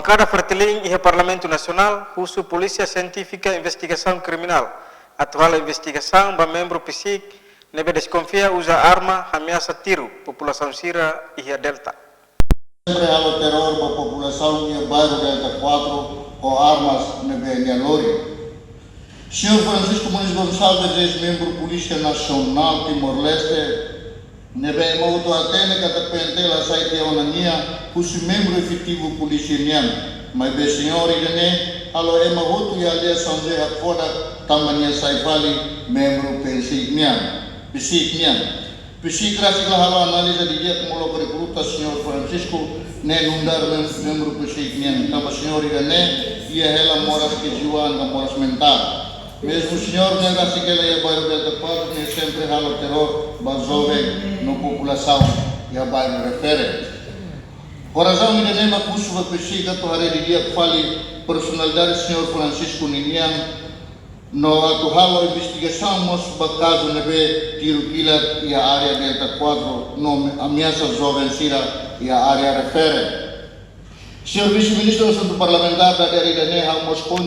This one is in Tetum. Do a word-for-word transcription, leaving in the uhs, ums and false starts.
Bankada Fretilin iha Parlamentu Nasionál husu Polísia Sientífika Investigasaun Kriminál atu halo investigasaun ba membru PCIC ne'ebé deskonfia uza arma ameasa tiru populasaun sira iha Delta. Sempre halo teror ba populasaun iha bairru Delta quatro ho armas ne'ebé nia lori. Señór Francisco Muniz Gonçalves, eis-membru Polísia Nasionál Timor-Leste, ne'ebé ema hotu hatene katak PNTL hasai tiha ona nia husi membru efetivu polísia nian. Maibé señór ida-ne'e halo ema hotu iha aldeia São José hakfodak tanba nia sai fali membru PCIC nian. PCIC nian. PCIC rasik la halo analiza didi'ak molok rekruta señór Francisco ne'e nu'udar mem-, membru PCIC nian, tanba señór ida-ne'e iha hela moras kejiwaan ka moras mentál. Mezmu señór ne'e rasik hela iha bairru Delta quatro ne'e sempre halo teror ba joven no populasaun iha bairru refere. Ho razaun ida-ne'e mak husu ba PCIC atu haree didi'ak fali personalidade señór Francisco ninian, no atu halo investigasaun mós ba kazu ne'ebé tiru kilat iha área Delta quatro no ameasa joven sira iha área refere. Señór Vise-Ministru Asuntu Parlamentár, dadeer ida-ne'e ha'u mós kon-